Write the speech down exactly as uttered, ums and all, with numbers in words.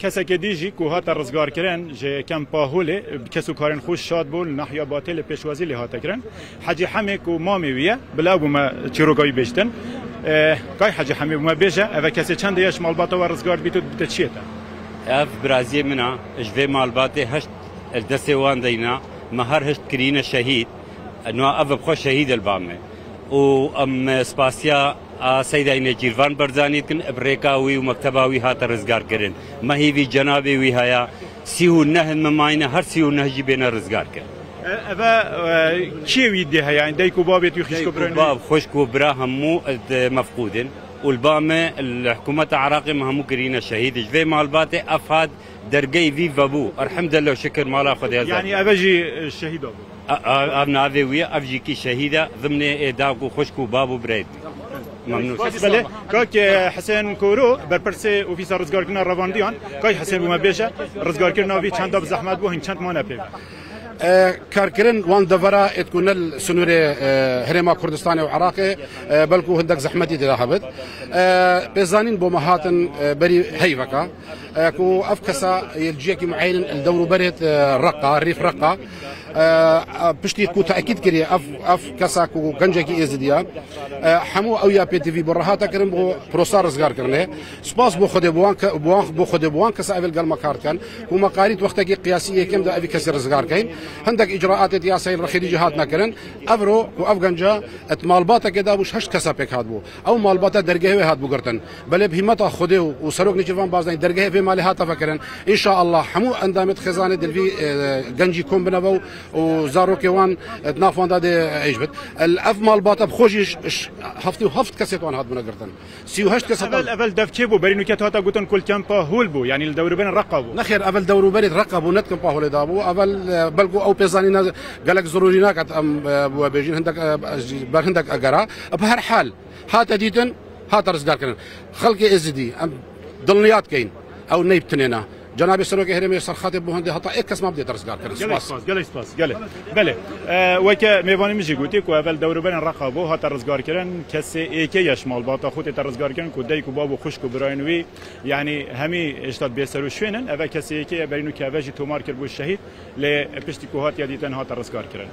Kesekê dî jî ku hate rizgarkirin ji kempa Holê, bi kes û karên xwe şad bû, li nahiya Batê li pêşwazî lê hate kirin. Hecî Hemê ku mamê wî ye, bila bû me çîroka wî bêjtin. E, kay Hecî Hemê, bû me bêje, eve kesê çendê ye ji malbata we rizgar dibît û dibite çiyê te? Ev biraziyê min a, ji vê malbatê heşt li destê wan deyna, me her heşt kirîne şehîd. Nû ev bi xwe şehîd e li ba me. Û em spasiya a Seyda Nêçîrvan Barzanî dikin, bi rêka wî û mekteba wî hate rizgarkirin. Me hîvî cenabê wî heye, sî û neh in me mayîne, her sî û neh jî bêne rizgarkirin. E, eve, e, kiyê wî dê heye? Yani dayk û babê wî, xwişk û birayên wî? Dayk û bab, xwişk û bira hemû, e, mefqûd in. Û li ba me, li hikûmeta Iraqê me hemû kirîne şehîd. Ji vê malbatê ev hat dergehê vî vebû. Elhemdulillah, şikir mala Xwedê. Yani eve jî, e, şehîda bû? A, a, ev navê wî ye, ev jî kî şehîd e, dimnê ê dayk û xwişk û bab û birayê wî. Memnûn. Belê, kak, e, Hisên Koro, berpirsê Ofîsa Rizgarkirina Revandiyan. Kay Hisên, bû me bêje, rizgarkirina vî çenda bi zehmet bû, hin çend mane pê? E, karkirin wan devera êt ku ne li sinûrê, e, Herêma Kurdistanê û Iraqê, e, belkû hindek zehmetî tê de hebit. E, pêzanîn bo me hatin, e, berî heyveka, e, ku ev kesa yê li ciyekî mueyin in li dewr û berê, e, Reqa, Rîf Reqa. E, e, piştî ku tekîd kiriye, ev, ev kesa ku gencekî êzidî ye, e, hemû ew ya pêtivî bo rehate kirin bo prosa rizgarkirinê. Spas bo Xwedê bo wan ke-, bo wan, bo Xwedê bo wan kesa ev li gel me kar dikin. Ku me qarît wextekî qiyasî yê kêm de evî kesî rizgar keyn. Hindek îcraatê di yasayê li rexê dî jî hatine kirin. Evro ku ev genca et malbateke dabû ji heşt kesa pêk hatbû. Ew malbata dergehê wê hatbû girtin. Belê bi hîmeta Xwedê û, û Serok Nêçîrvan Barzanî dergehê vê malê hate vekirin. Înşaallah hemû endamêt xêzanê di li vî, e, gencî kom bineve û, û zarokê wan, e, di nav wan de dê êş bit. El, ev malbata bi xwe jî ş-, ş-, heftê û heft kesê wan hatbûne girtin. Sî û heşt kes Evel, hatan. Evel dev çê bû, berî nûke hate gotin ku li kempa Hol bû, yani li dewrûberên Reqa bû. Nexêr, evel dewrûberê Reqa bû, ne di kempa Holê de bû. Evel, e, belkû ew pêzanîne gelek zerûrî naket em, e, bi we bêjin, hindek, e, ber hindek egera. Bi her hal, hate dîtin, hate rizgarkirin. Xelkê Êzidî, em dilniyat keyin, ew neyb tinêna. Cenabê Serokê Herêmê Serxatê bû hindê heta êk kes ma bidê rizgarkirin. Gelek spas, gelek spas, gelek. Belê. E, weke mêvanê min jî gotî ku evel dewrûberên Reqa bû, hate rizgarkirin, kesê êkê ye ji malbata xwe tête rizgarkirin ku dayk û bab û xwişk û birayên wî, yani hemî êşta bêser û şwênin, eve kesê êkê ye, berî nûke eve jî tomar kiribû şehîd, lê piştî ku hatiye dîtin hate rizgarkirin.